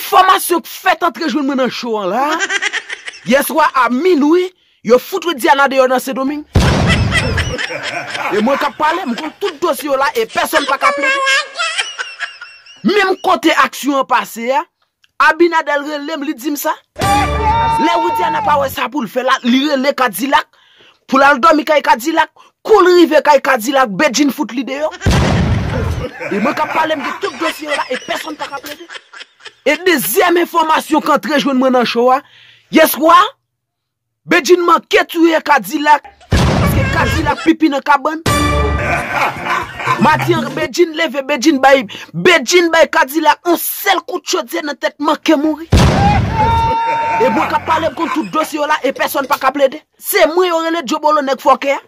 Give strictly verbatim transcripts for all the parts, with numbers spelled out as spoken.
Enfòmasyon k fèt antre jwenn mwen nan show an la. Yèswa a minwi, yo fout Widiana deyò nan Sendomeng. E mwen k ap pale, m konn tout dosye yo la e pèsonn pa ka plede. Menm kote aksyon an pase a, Abinader rele m, li di m sa. Lè Widiana pa wè sa pou l fè la, li rele Kadilak pou l al dòmi kay Kadilak. Kou l rive kay Kadilak, Bedjine fout li deyò. E mwen k ap pale, m gen tout dosye yo la e pèsonn pa ka plede. E dezyèm enfòmasyon k antre jwenn mwen nan show a, yèswa, Bedjine manke touye Kadilak, paske Kadilak pipi nan kabann. Maten an, Bedjine leve, Bedjine bay, Bedjine bay Kadilak yon sèl kout chodyè nan tèt, manke mouri. E mwen k ap pale, m konn tout dosye yo la e pèsonn pa ka plede. Se mwen yo rele Djobolo nèg fòkè a.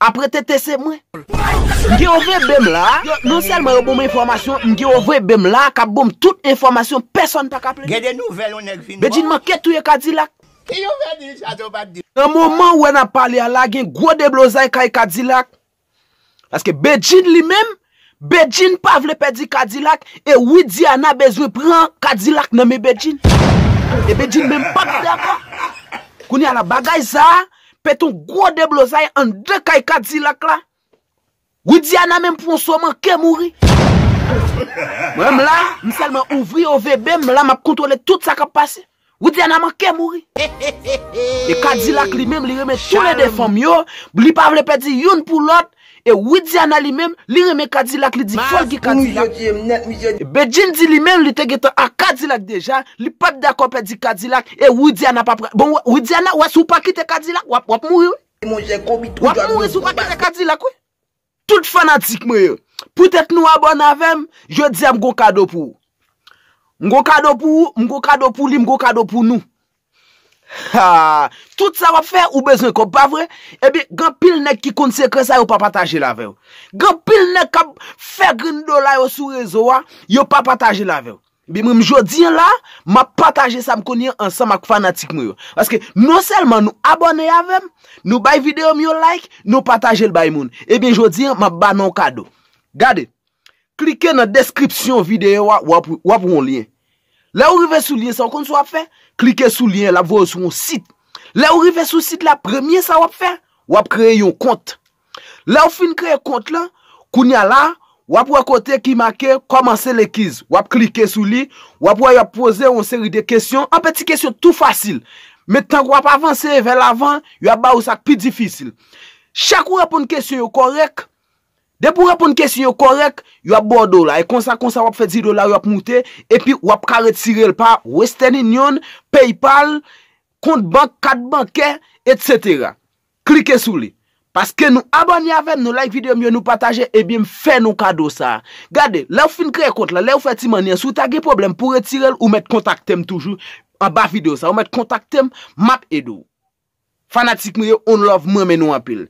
Apre Tete se mwen. M gen O V B m la. Yo, non sèlman yo ban m enfòmasyon, m gen O V B m la k ap ban m tout enfòmasyon, pèsonn pa ka plede. Gen de nouvèl yon nèg vin. Bedjine manke touye Kadilak. Ki nouvèl di sa, to pa di? Nan moman ou wè n ap pale a la, gen gwo deblozay kay Kadilak. Paske Bedjine li menm, Bedjine pa vle pèdi Kadilak e Widiana bezwen pran Kadilak nan men Bedjine. E Bedjine menm p ap dakò. Kounye a la, bagay sa a pete yon gwo deblozay anndan kay Kadilak la. Widiana menm pran so, manke mouri. Mwen m la, m sèlman ouvri O V B m la, m ap kontwole tout sa k ap pase. Widiana manke mouri. E Kadilak li menm, li renmen toulede fanm yo, li pa vle pèdi youn pou lòt. E Widiana li menm, li renmen Kadilak, li di fò l gen Kadilak. E Bedjine di li menm, li te gentan ak Kadilak deja, li p ap dakò pèdi Kadilak. E Widiana pa pran. Bon, Widiana, wè si w pa kite Kadilak, w ap, w ap mouri, wi. W ap mouri si w pa kite Kadilak, wi. Tout fanatik mwen yo, poutèt nou abòne avè m, jodi a m gon kado pou ou. M gon kado pou ou, m gon kado pou li, m gon kado pou nou. Ha! Tout sa w ap fè, ou bezwen kòb, pa vre? Ebyen, gen anpil nèg ki konn sekrè sa, yo pa pataje l avè w. Gen anpil nèg k ap fè grenn dola yo sou rezo a, yo pa pataje l avè w. Ebyen, mwen, jodi a la, m ap pataje sa m konnen an ansanm ak fanatik mwen yo. Paske non sèlman nou abòne avè m, nou bay videyo m yo like, nou pataje l bay moun. Ebyen, jodi a, m ap ba nou yon kado. Gade, klike nan deskripsyon videyo a, w ap, w ap wè yon lyen. Lè w rive sou lyen sa, w konn sa w ap fè? Klike sou lyen, l ap voye w sou yon sit. Lè w rive sou sit la, premye sa w ap fè, w ap kreye yon kont. Lè w fin kreye kont lan, kounye a la, w ap wè kote ki make kòmanse lekiz. W ap klike sou li, w ap wè y ap poze w yon seri de kesyon, anpil ti kesyon tou fasil. Men tank w ap avanse vè lavan, y ap ba w sa k pi difisil. Chak ou reponn kesyon yo kòrèk, depi w reponn kesyon yo kòrèk, y ap ba w dola. E konsa, konsa, w ap fè di dola yo ap moute, epi w ap ka retire l pa Western Union, PayPal, kont bank, kat bankè, etsetera. Klike sou li. Paske nou abòne avè m, nou like videyo m yo, nou pataje, ebyen m fè nou kado sa a. Gade, lè w fin kreye kont lan, lè w fè ti mannyè, si w ta gen pwoblèm pou retire l, ou mèt kontakte m toujou anba videyo sa a. Ou mèt kontakte m, m ap ede w. Fanatik mwen yo, on love, mwen renmen nou anpil.